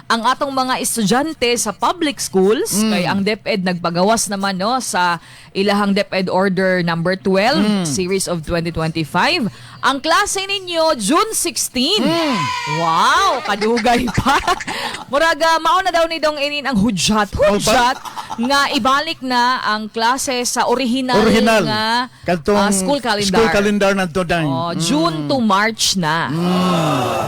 Ang atong mga estudyante sa public schools kay ang DepEd nagpagawas naman, no, sa ilahang DepEd Order number 12 series of 2025. Ang klase ninyo June 16. Wow, kadugay pa. Muraga mao na daw ni dong inin ang hudyat. Hudyat nga ibalik na ang klase sa original, Original. nga Kadtong school calendar. School calendar na to dang. Oh, June to March na.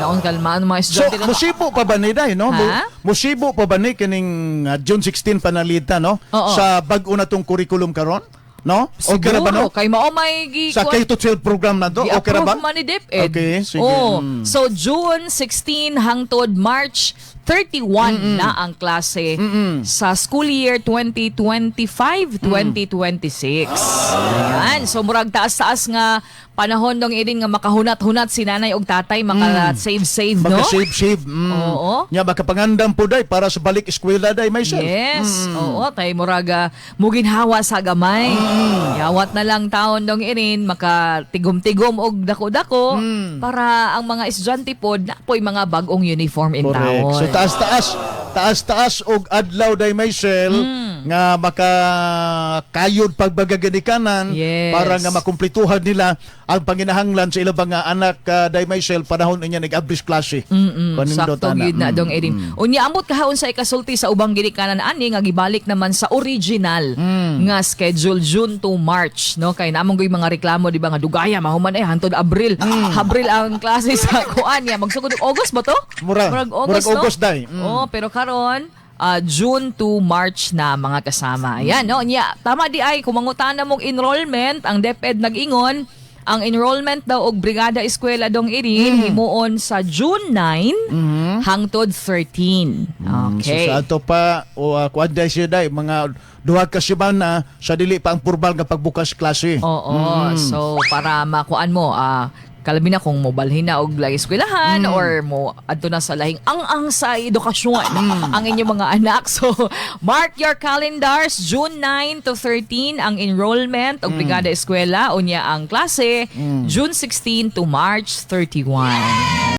Naon kalmaan mga So, estudyante na. musibo pa ba ni day, no? Ha? Musibo pa ba ni kining June 16 panalita, no? Oo. Sa bag-o na tong curriculum karon, no? Okay ra ba, no? Siguro, kay mao may gi Sa K-12 program na to, okay ra ba? Gi-approve man ni DepEd. Okay, sige. Oh, so June 16 hangtod March 31 na ang klase sa school year 2025-2026. Ayan. So murag taas-taas nga panahon dong idin nga makahunat-hunat si nanay og tatay, maka save-save, no? Maka-save-save. Oo. Nya makapangandam po day para sa balik eskwela day myself. Yes. Oo, tay muraga muginhawa sa gamay. Yawat na lang taon dong irin makatigom-tigom og dako-dako para ang mga estudyante pod na po'y mga bag-ong uniform in Correct. taon. So taas-taas, taas-taas og adlaw day myself nga makakayod pagbagaganikanan para nga makumplituhan nila ang panginahanglan sa ilang mga anak day myself panahon niya nag-abris klase. Kanindot, Sakto ana. gyud na dong Erin. Unya ambot kahaon sa ikasulti sa ubang ginikanan ani nga gibalik naman sa original nga schedule June to March, no, kay namong gyud mga reklamo, di ba, nga dugaya mahuman ay hantod Abril. Abril ang klase sa kuan niya magsugod og August ba to? Murag August, no? August, day. Oh, pero karon June to March na, mga kasama. Ayan, no? Nya, tama di ay, kung mangutana mong enrollment, ang DepEd nag-ingon, ang enrollment daw og Brigada Eskwela dong irin himuon sa June 9 hangtod 13. Okay. So sa ato pa o kuan day siya day mga 2 ka semana sa dili pa ang formal nga pagbukas klase. Oo. So para makuan mo kalabi na kung mobalhin na og lahing eskwelahan or mo adto na sa lahing ang-ang sa edukasyon ang inyong mga anak. So mark your calendars, June 9 to 13 ang enrollment og Brigada Eskwela, unya ang klase June 16 to March 31.